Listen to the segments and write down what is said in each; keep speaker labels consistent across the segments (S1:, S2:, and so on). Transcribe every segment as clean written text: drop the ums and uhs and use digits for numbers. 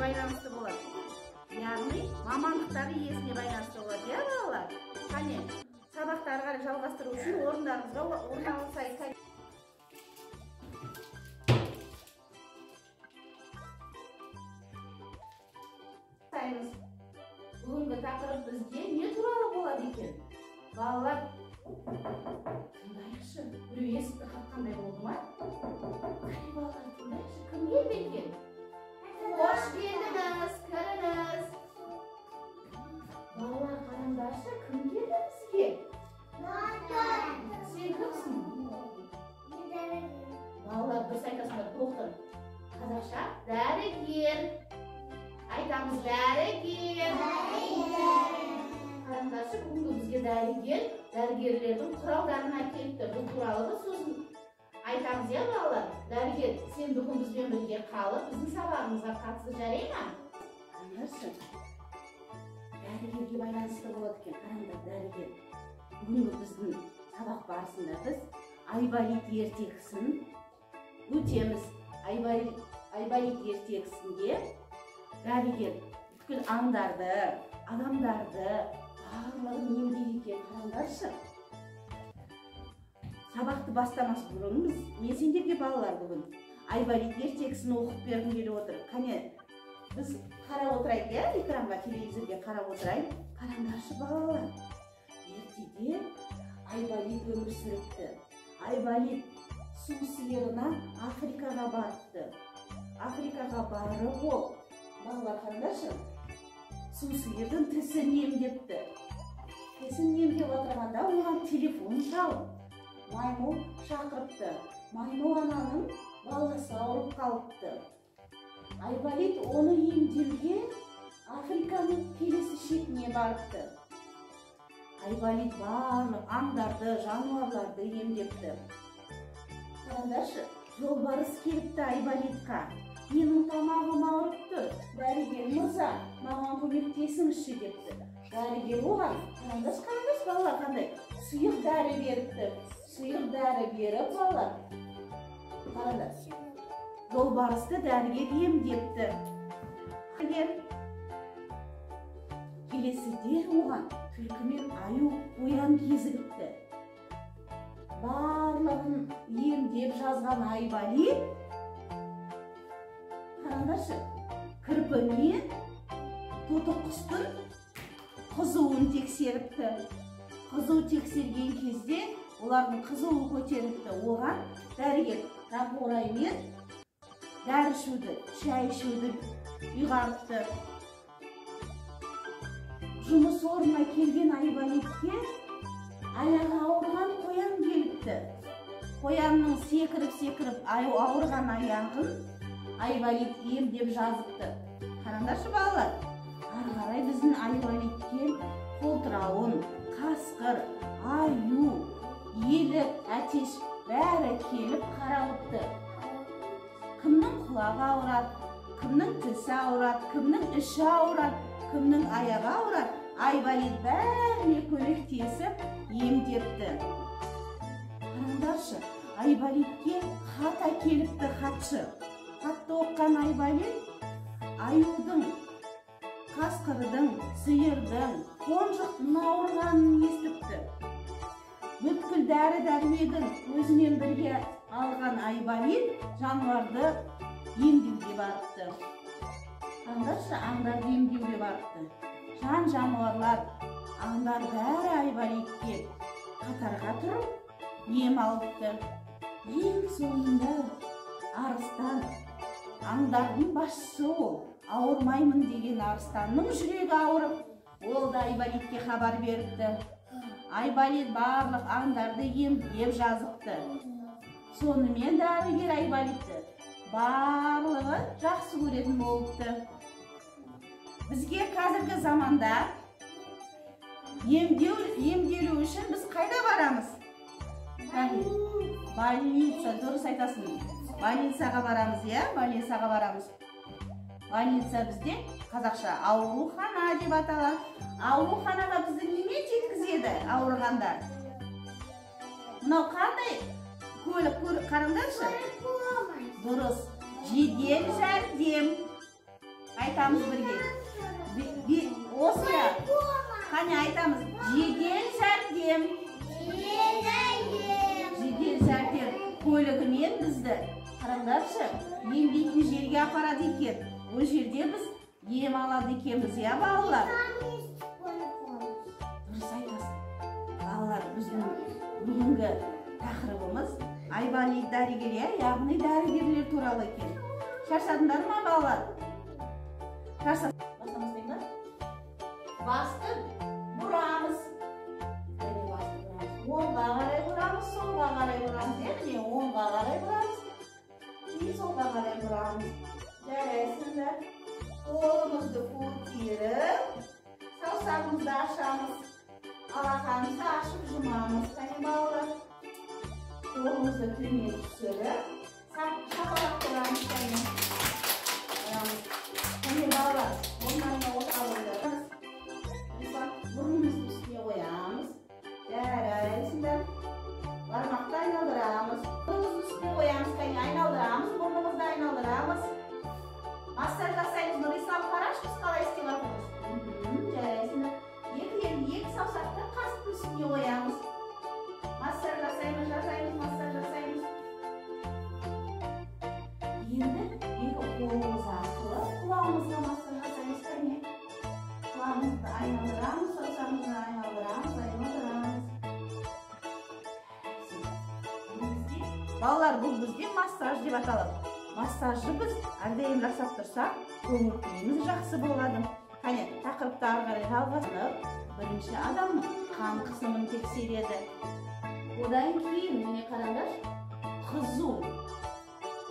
S1: байланысты болады. Яғни мамандықтары иесіне байланысты болады, иә балалар? Қане, сабақты ары қарай жалғастыру үшін орындарыңызға орналасайық. Бүгінгі тақырып бізде не туралы болады екен? Балалар, тыңдайықшы. Біреу есікті қаққандай болды ма? Қане балалар, тыңдайықшы, кім келді екен? Қош келдіңіз, кіріңіз. Балалар, қараңдаршы, кім келді бізге? Сен кімсің? Балалар, дұрыс айтасыңдар, доктор. Қазақша дәрігер. Айтамыз, дәрігер. Қараңдаршы, бүгінгі бізге дәрігер, дәрігерлердің құралдарын әкеліпті. Бұл туралы біз сосын айтамыз, иә балалар? Дәрігер, сен бүгін бізбен бірге қалып, біздің сабағымызға қатысып, жарай ма? Қараңдаршы, дәрігерге байланысты болады екен. Қараңдар, дәрігер. Бүгінгі біздің сабақ барысында біз Айболит ертегісін өтеміз. Айболит ертегісінде дәрігер бүткіл аңдарды, адамдарды барлығын емдейді екен. Қараңдаршы. Сабақты бастамас бұрын мен сендерге балалар бүгін Айболит ертегісін оқып бергім келіп отыр. Қане, біз қарап отырайық, иә, экранға, телевизорге қарап отырайық. Қараңдаршы балалар. Ертеде Айболит өмір сүріпті. Айболит су сиырына Африкаға барыпты. Африкаға барып ол, балалар қараңдаршы, су сиырдың тісін емдепті. Тісін емдеп отырғанда оған телефон шалып, маймыл шақырыпты. Маймыл ананың баласы ауырып қалыпты. Айболит оны емдеуге Африканың келесі шетіне барыпты. Айболит барлық аңдарды, жануарларды емдепті. Қараңдаршы, жолбарыс келіпті Айболитқа. Менің тамағым ауырып тұр, дәрігер мырза, маған көмектесіңізші депті. Дәрігер оған, қараңдаршы, қараңдаршы балалар, қандай сұйық дәрі беріпті. Сұйық дәрі беріп балалар, қараңдар, жолбарысты дәрігер емдепті. Келесіде оған түлкі мен аю, қоян кезігіпті. Барлығын емдеп жазған Айболит, қараңдаршы, кірпі мен тоты құстың қызуын тексеріпті. Қызу тексерген кезде олардың қызуы көтеріліпті. Оған дәрігер дақораймен дәрі ішуді, шай ішуді ұйғарыпты. Жұмыс орнына келген Айболитке аяғы ауырған қоян келіпті. Қоянның секіріп-секіріп ауырған аяғын Айболит емдеп жазыпты. Қараңдаршы балалар, ары қарай біздің Айболитке қолтырауын, қасқыр, аю, елік, әтеш бәрі келіп қаралыпты. Кімнің құлағы ауырады, кімнің тісі ауырады, кімнің іші ауырады, кімнің аяғы ауырады, Айболит бәріне көмектесіп емдепті. Қараңдаршы, Айболитке хат әкеліпті хатшы. Хатты оқыған Айболит аюдың, қасқырдың, сиырдың, қонжықтың ауырғанын естіпті. Бүткіл дәрі-дәрмегін өзімен бірге алған Айболит жануарды емдеуге барыпты. Қараңдаршы, аңдарды емдеуге барыпты. Жан жануарлар, аңдар бәрі Айболитке қатарға тұрып ем алыпты. Ең соңында арыстан, аңдардың басшысы ол, ауырмаймын деген арыстанның жүрегі ауырып, ол да Айболитке хабар беріпті. Айболит барлық аңдарды емдеп жазыпты. Сонымен дәрігер Айболитті барлығы жақсы көретін болыпты. Бізге қазіргі заманда емделу үшін біз қайда барамыз? Больница, дұрыс айтасың. Больницаға барамыз, иә? Больницаға барамыз. Больница бізде қазақша аурухана деп аталады. Ауруханаға бізді немен жеткізеді ауырғандар? Мынау қандай көлік, қараңдаршы? Дұрыс. Жедел жәрдем. Айтамыз бірге. Осы. Қане айтамыз. Жедел жәрдем. Жедел жәрдем көлігімен бізді, қараңдаршы, емдейтін жерге апарады екен. Ол жерде біз ем алады екенбіз, иә, балалар? Дұрыс айтасың. Балалар, біздің бүгінгі тақырыбымыз Айболит дәрігер, иә, яғни дәрігерлер туралы екен. Шаршадыңдар ма, балалар? Бастамастайын ба? Басты бұрамыз. Әне, басты бұрамыз. Оңға қарай бұрамыз, солға қарай бұрамыз. Иә, міне, оңға қарай бұрамыз, кейін солға қарай бұрамыз. Жарайсыңдар. Қолымызды көтеріп, саусағымызды ашамыз. Алақанымызды ашып жұмамыз. Қане, балалар. Қолымызды төмен түсіріп, шапалақ ұрамыз. Қане. Қане, балалар, орындарыңа отыра қойыңдар. Мұрнымыздың үстіне қоямыз. Жарайсыңдар. Бармақты айналдырамыз. Мұрнымыздың үстіне қоямыз. Қане, айналдырамыз. Мұрнымызды айналдырамыз. Массаж жасаймыз. Нұрислам, қарашы, біз қалай істеп жатырмыз. Жарайсыңдар. Екі саусақты қастың үстіне қоямыз. Массаж жасаймыз, жасаймыз, массаж жасаймыз. Енді екі қолымыз арқылы құлағымызға массаж жасаймыз. Қане. Құлағымызды айналдырамыз, саусағымызды айналдырамыз, айналдырамыз. Балалар, бұл бізде массаж деп аталады. Массажды біз әрдайым жасап тұрсақ, көңіл күйіміз жақсы болады. Қане, тақырыпты ары қарай жалғастырып, бірінші адамның қан қысымын тексереді. Одан кейін, міне қараңдаршы,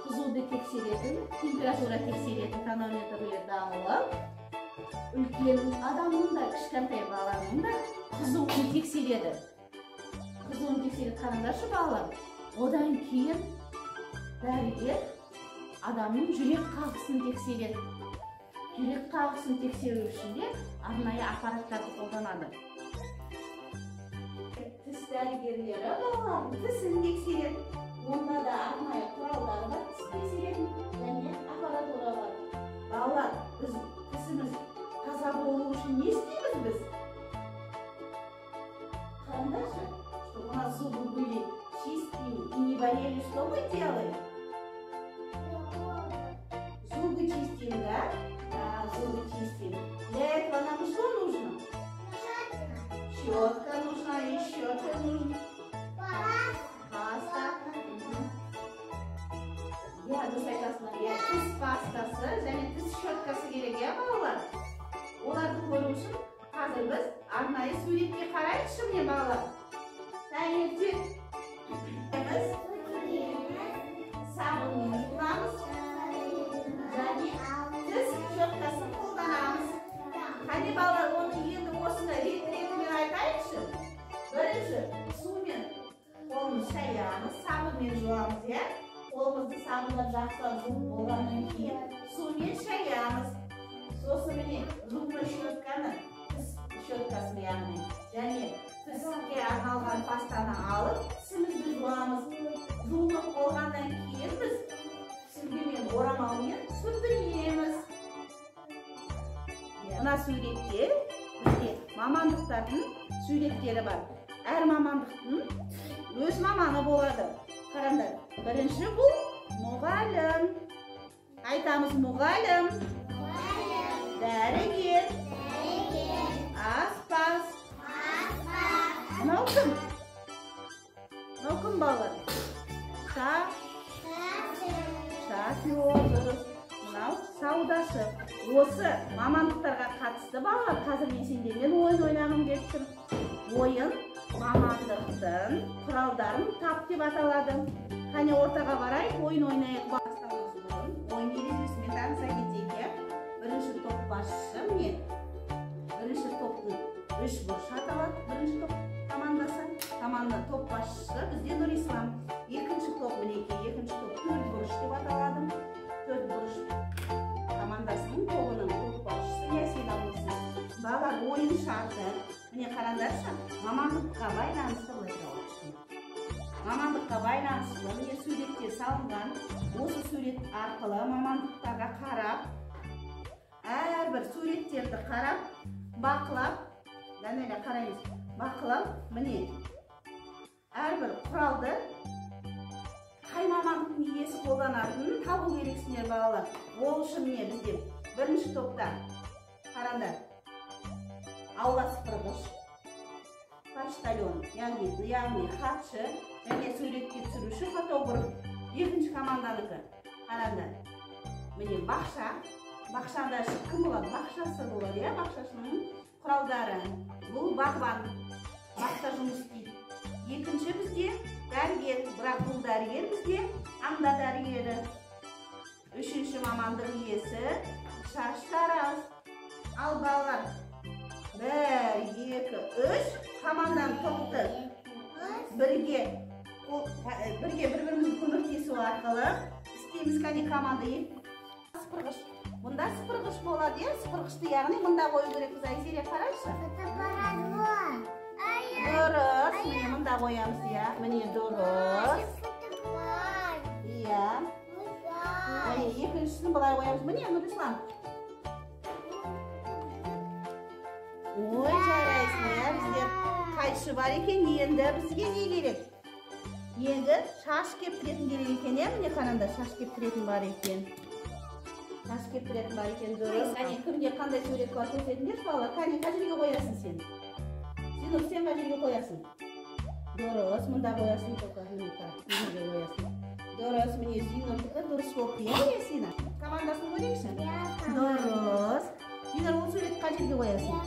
S1: қызуды тексеретін, температура тексеретін тонометрлерді алып, үлкен адамның да, кішкентай баланың да қызуын тексереді. Қызуын тексереді, қараңдаршы, балалар. Одан кейін дәрігер адамның жүрек қағысын тексереді. Жүрек қағысын тексеру үшін де арнайы аппараттарды қолданады. Тіс дәрігерлері балалардың тісін тексереді. Онда да арнайы құралдар бар, тіс тексеретін және аппаратура бар. Балалар, біз тісіміз таза болу үшін не істейміз біз? Қараңдаршы, чтобы у нас зубы были чистыми и не болели, что мы делаем? Зубы чистим, да? Да, зубы чистим. Для этого нам что нужно? Щетка нужна, и щетка нужна. Паста. Иә, дұрыс айтасыңдар. Иә, тіс пастасы және тіс щеткасы керек, иә, балалар? Оларды көру үшін қазір біз арнайы суретке қарайықшы, міне, балалар. Таңертең біз сабынмен жуынамыз және тіс щеткасын қолданамыз. Қане, балалар, оны енді осыны рет-ретімен айтайықшы. Бірінші сумен қолымызды шаямыз, сабынмен жуамыз, иә? Қолымызды сабындап жақсылап жуып болғаннан кейін сумен шаямыз. Сосын міне зубной щетканы, тіс щеткасын яғни, және тіске арналған пастаны алып тісімізді жуамыз. Жуынып болғаннан кейін біз сүлгімен, орамалмен сүртінеміз. Мына суретте бізде мамандықтардың суреттері бар. Әр мамандықтың өз маманы болады. Қараңдар, бірінші бұл мұғалім. Айтамыз: мұғалім, дәрігер, аспаз. Мынау кім? Мынау кім, балалар? Шофер, дұрыс. Мынау саудашы. Осы мамандықтарға қатысты, балалар, қазір мен сендермен ойын ойнағым келіп тұр. Ойын мамандықтың құралдарын тап деп аталады. Қане, ортаға барайық, ойын ойнайық. Бастамас бұрын ойын ережесімен таныса кетейік, иә. Бірінші топ басшысы, міне, бірінші топтың үш бұрышы аталады. Бірінші топ командасы, команда топ басшысы бізде Нұрислам. Екінші топ, мінекей, екінші топ төрт бұрыш деп аталады. Төрт бұрыш командасының тобының топ басшысы Ясин Абылсын. Балалар, ойын шарты, міне, қараңдаршы, мамандыққа байланысты, былай тұрады. Мамандыққа байланысты, міне, суретте салынған. Осы сурет арқылы мамандықтарға қарап, Әрбір суреттерді қарап, бақылап, Данеля қараймыз, бақылап, міне әрбір құралды қай мамандықтың иесі қолданатынын табу керексіңдер, балалар. Ол үшін міне бізде бірінші топта қараңдар, аула сыпырғыш, почтальон, яғни хатшы және суретке түсіруші фотограф. Екінші команданыкі қараңдар, міне бақша. Бақшада кім болады? Бақшасы болады, иә, бақшашының құралдары. Бұл бағбан, бақта жұмыс істейді. Екінші бізде дәрігер, бірақ бұл дәрігер бізде аңда дәрігері. Үшінші мамандық иесі шаштараз. Ал балалар, 1, 2, 3 команданы топты бірге бір-бірімізге көмектесу арқылы істейміз. Кәне команда сыпырғыш. Бұнда сыпырғыш болады, иә? Сыпырғышты яғни мында қою керекпіз. Айзере, қарайшы. Дұрыс, міне мында қоямыз, иә. Міне дұрыс. Иә. Міне екіншісін былай қоямыз. Міне Нұрислам. Ой, жарайсың, иә, бізде қайшы бар екен. Енді бізге не керек? Енді шаш кептіретін керек екен, иә? Міне қараңдар, шаш кептіретін бар екен. Шаш кептіретін бар екен, дұрыс. Кәне, кімде қандай сурет бар көрсетіңдерші, балалар. Кәне, қай жерге қоясың сен? Зинур, сен қай жерге қоясың? Дұрыс, мында қоясың, тоқа, міне қара, мына жерге қоясың. Дұрыс, міне Зинурдікі дұрыс болыпты, иә, Ясина? Командасын көрейікші? Дұрыс. Зинур, ол суретті қай жерге қоясың?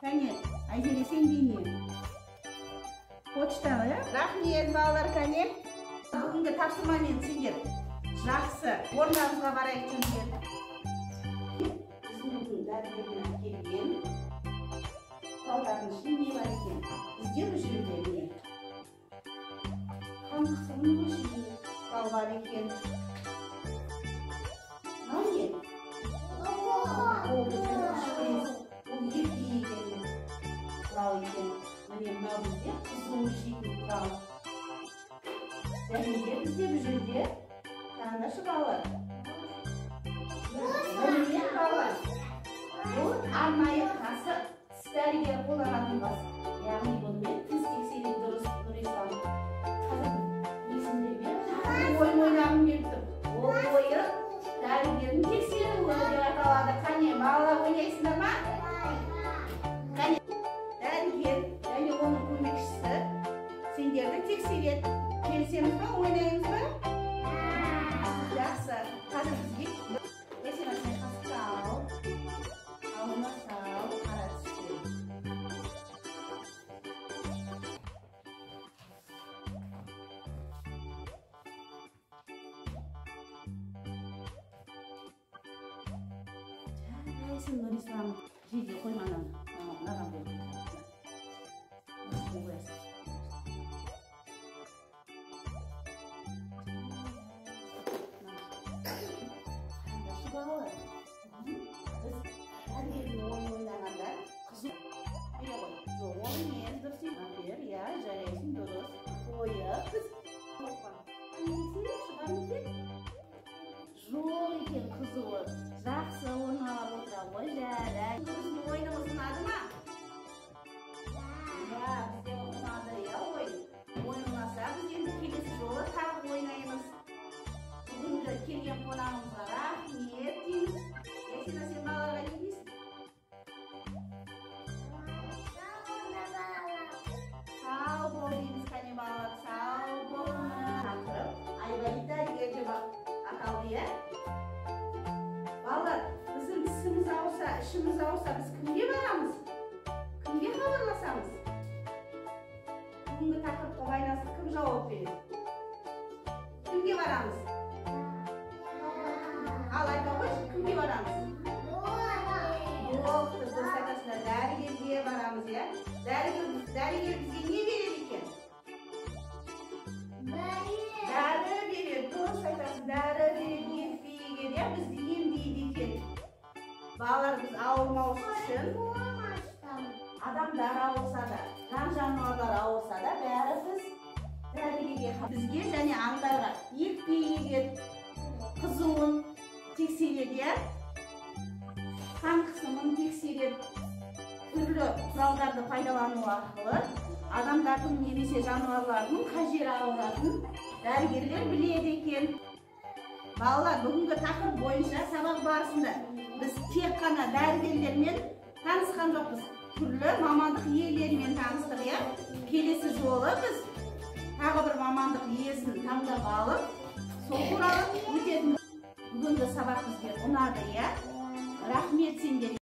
S1: Кәне, Айзере, сенде не? Почта, иә? Рахмет, балалар, кәне. Бүгінгі тапсырмамен сендер жақсы орындарыңызға барайық жөнінде. Біздің бүгін дәрігерден әкелген құралдардың ішінде не бар екен? Бізде бұл жерде міне қан қысымын өлшейтін құрал бар екен. Мынау не? Ол біздің шприц, ол екпе екен, құрал екен. Міне мынау бізде қызу өлшейтін құрал. Және де бізде бұл жерде қараңдаршы, балалар. Міне балалар, бұл арнайы қасық, тіс дәрігері қолданатын қасық. Яғни бұнымен тіс тексереді. Дұрыс, Нұрислам. Қазір есімде мен ойын ойнағым келіп тұр. Ол ойын дәрігердің тексеруі деп аталады. Қане, балалар, ойнайсыңдар ма? Қане, дәрігер және оның көмекшісі сендерді тексереді. Келісеміз ба, ойнаймыз ба? Жақсы. Қазір бізге Ясина, сен қасықты ал, аузына сал, қара тісті. Жарайсың, Нұрислам. Жерге қойма ананы, мынаған қой. Қоясың. Балалар, біз дәрігердің ойын ойнағанда қызу бере ғой. Жоқ, ол емес, дұрыс емес. Бер, иә, жарайсың, дұрыс. Қойып, біз тексерейікші, бар ма екен? Жоқ екен қызуы. Жақсы, орналап отыра ғой, жарай. Біздің ойынымыз ұнады ма? Иә, бізге ұнады, иә, ойын. Ойын ұнаса, біз енді келесі жолы тағы ойнаймыз. Бүгінгі келген қонағымызға рахмет дейміз. Ясина, сен балаларға не дейсің? Сау бол дейміз, кәне балалар, сау болыңыз. Тақырып Айболит дәрігер деп аталды, иә? Балалар, біздің тісіміз ауырса, ішіміз ауырса, біз кімге барамыз? Кімге хабарласамыз? Бүгінгі тақырыпқа байланысты кім жауап береді? Кімге барамыз? Ал айта қойшы, кімге барамыз? Доктор, дұрыс айтасыңдар, дәрігерге барамыз, иә? Дәрігер бізге не береді екен? Дәрі береді, дұрыс айтасың, дәрі береді, екпе егеді, иә, бізді емдейді екен. Балалар, біз ауырмау үшін адамдар ауырса да, жан жануарлар ауырса да, бәрі біз дәрігерге, бізге және аңдарға екпе егеді, қызуын тексереді, иә? қысымын тексереді. Түрлі құралдарды пайдалану арқылы адамдардың немесе жануарлардың қай жері ауыратынын дәрігерлер біледі екен. Балалар, бүгінгі тақырып бойынша сабақ барысында біз тек қана дәрігерлермен танысқан жоқпыз, түрлі мамандық иелерімен таныстық, иә? Келесі жолы біз тағы бір мамандық иесін таңдап алып, сол туралы өтетін. Бүгінгі сабақ бізге ұнады, иә? Рахмет сендерге.